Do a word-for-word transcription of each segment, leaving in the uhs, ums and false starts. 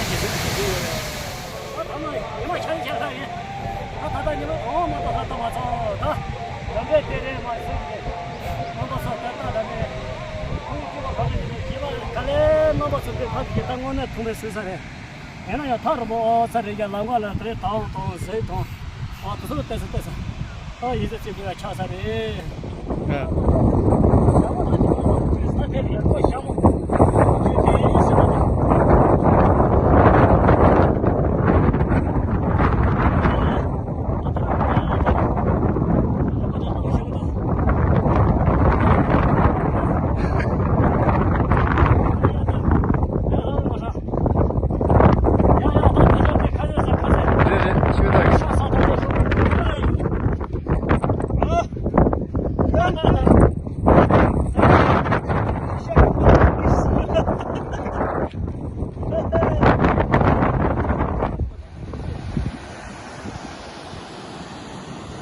ད་ད་ལྟ་ཉི་མ་གང་མ་གཏོགས་ལྷག་ཏུ་མ་ཚང་ད། འགྲམ་པའི་དེ་རེད་མ་ཟེར་གི། རྣམ་པ་ཚོ་ད་ལྟ་ད་ནས་ཁོང་སྐྱེས་པ་ག་ལེ་དེ་ནས་སྐྱེས་པ་ག་ལེ་རྣམ་པ་ཚོ་འདི་ཕ་གི་ད་དངོས་གནས་ཐུག་པའི་སྲོལ་ས་རེད། ཡིན་ན་ཡང་ཐག་རིང་པོ་ཨོ་ཚ་རེད་ཀྱང་ལམ་ཁ་ལ་དེ་རེད་དང་དང་ཟས་དང་ཨོ་དེ་ཚོ་ལ་བལྟས་སོང་བལྟས་སོང་། ཨ་ཡིན་ས་ཅིག་དེ་ལ་ཆགས་ས་རེད། ཨ། རེད་རེད་ཤོད་ད།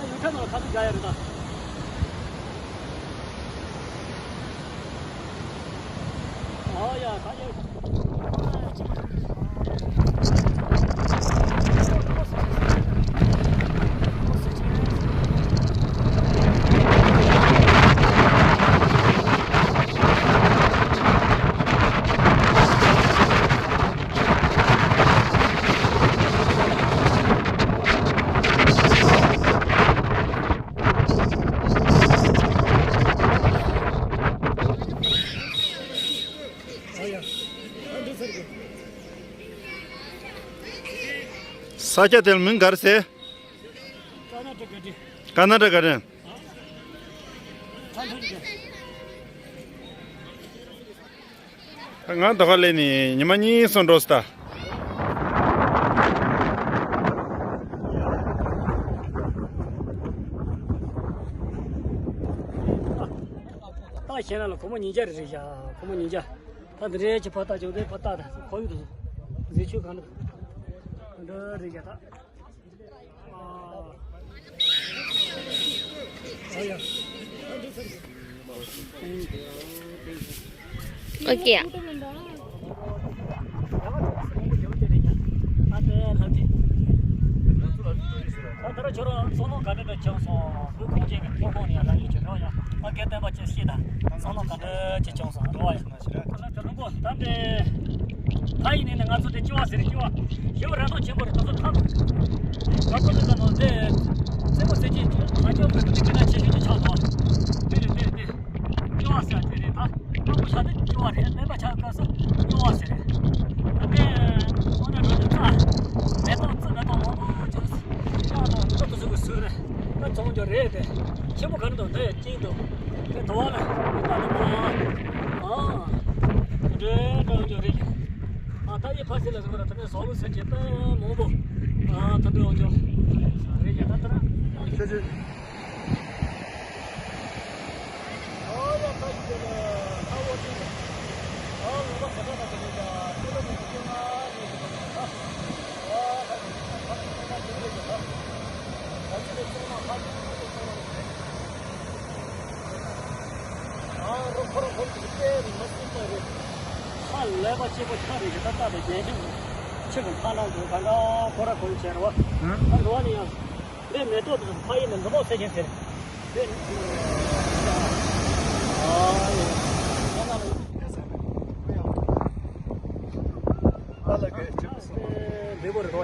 ཡུལ་ཁ་ནང་ཁ་ཐུག་རྒྱག་ཡ་རེད་ད། ཨོ་ཡ་ད་ཡ། ས་ཆ་དེར་མིང་ག་རེ་ཟེར། ཀ་ན་ཊ་ཀ་ཌེན། ང་ད་ག་ལས་ནི་ཉི་མ་གཉིས་སོང་འགྲོ་སྟ། ད་ཤེས་ན་ལ་སྒོར་མོ་ཉིས་བརྒྱ་རེ་རེད་ཡ། སྒོར་མོ་ཉིས་བརྒྱ། ད་འདི་རེད་ཀྱི་ཕ་ཏག་ཅོག་དེ་ཕ་ཏག་ད་ཁོ་ཡུ་དུ་ཟི་ཆུ་གང་འདུག་འདི་རེད་ཡ་ད། ཨོ་ཀེ། ད་ལྟ་ཁྱོད་རང་བསམ་བློ་ག་འདྲ་འདྲ་བྱུང་སོང་། བོད་གངས་ཅན་གྱི་ཐོན་ཁུངས་ནས་ཡང་ལ་ཡུལ་གྱི་རོ་ཡ། ཨ་རྒན་བསྟན་པ་ཅན་ཤེས་དང་བསམ་བློ་ག་འདྲ་ཅིག་བྱུང་སོང་རོ་ཡ། ད་ལྟ་དེ་ནི་ང་ཚོ་དེ་སྐྱེ་བ་ཟེར་སྐྱེ་བ་ཞེ་པོ་རེ་དོགས་ཆེན་པོ་རེད། ད་ཚོ་ཐམས་ཀ་པོ་ལི་ད་ནང་དེ་རྩེད་མོ་རྩེ་གྱིན་ཨ་ཅག་མི་དེ་དེ་ན་ཆེ་ཤོས་ཀྱི་ཆགས་འདུག་དེ་རེད་དེ་རེད་དེ་སྐྱེ་བ་ཟེར་དེ་རེད། ད་དཀར་པོ་ཆགས་དེ་སྐྱེ་བ་རེད། སྨན་པ་ཆགས་སྐབས་སུ་སྐྱེ་བ་ཟེར་རེད། ད་དེ་ཁོ་ན་འགྲོ་དེ་རྩ་མེ་ཏོག་རྩི་མེ་ཏོག་མང་པོ་ཅིག་ཤ་དང་འདི་ཚོ་ཚོ་གི་ཟུག་རེད། ད་ཚོང་རྒྱུ་རེད་དེ་ཆེན་པོ་ག་རེ་འདུག་འདི་ཡ་ཅིང་འདུག་དེ་དུ་བ་ལ་ད་དུ་བ་ཨ་འདྲེ་འདྲ་འཇོག་རེད། ཨ་ད་ཡི་ཕ་སི་ལ་ཟེར་བ་ལ་ད་ནས་ཟོག་ལུ་ཟེར་གྱི་དཔེ་མང་པོ་ཨ་ད་འདྲ་འཇོག་རེད་ཀྱི་ད་ལྟར་ཁྱོད་ཚོས། ཨོ་ཡ་ད་ཡི་དེ་ལ་ཨ་འོ་དེ་ཨ་ལུང་པ་ཁ་ཁ་ད་དེ་ལ་ད་ལྟ་ནས་སྐྱེ་ང་ནས་ཟེར་བ་ལ་ད་ཨ་ད་ད་ད་ད་དེ་ལ་ད་ད་ཡི་ལ་ཅང་མ་ཧ་ཅང་ཁ་ཁ་ཁ་ཁ་ཨ་རོ་ཁོ་རོ་ཁོ་རོ་དེ་ལྟས་རེད་མ་སྐྱེས་པ་རེད། ཨ་ལས་པ་སྐྱེས་པོ་ཆ་རེད་ཀྱི་ད་ལྟ་དེ་རྒྱན་ཆེན་པོ་ཆེ་གི་ཕ་ནང་དུ་ད་ལྟ་ཁོ་ར་ཁོ་ར་བྱས་རེད་བ། ཨ་འགྲོ་བ་ནི་ཡང་། དེ་མེ་ཏོག་དེ་ཚོ་ཕ་ཡུལ་ནས་འཛོམས་པོ་ཟེར་གྱིན་ཟེར། དེ་ཨ་ཡོ། ཨ་ལ་གི་འདི་བོ་རེད་རོ།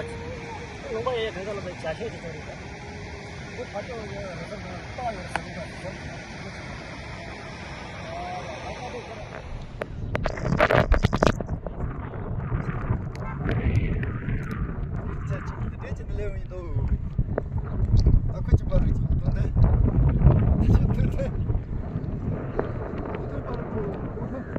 ལུང་པ་ཡས་གང་ག་ལ་བའི་བྱ་ཤེས་ཀྱི་ཚོ་རེད། དེ་ཕ་ཅོ་ཡས་རེ་ཟ་རེ་ཏག་ཡོད་ཟེར་གི་ད། ཚེ་གཅིག་གི་འདྲེ་གཅིག་ཏུ་སླེབས་ཡོང་ཡིན་འདུག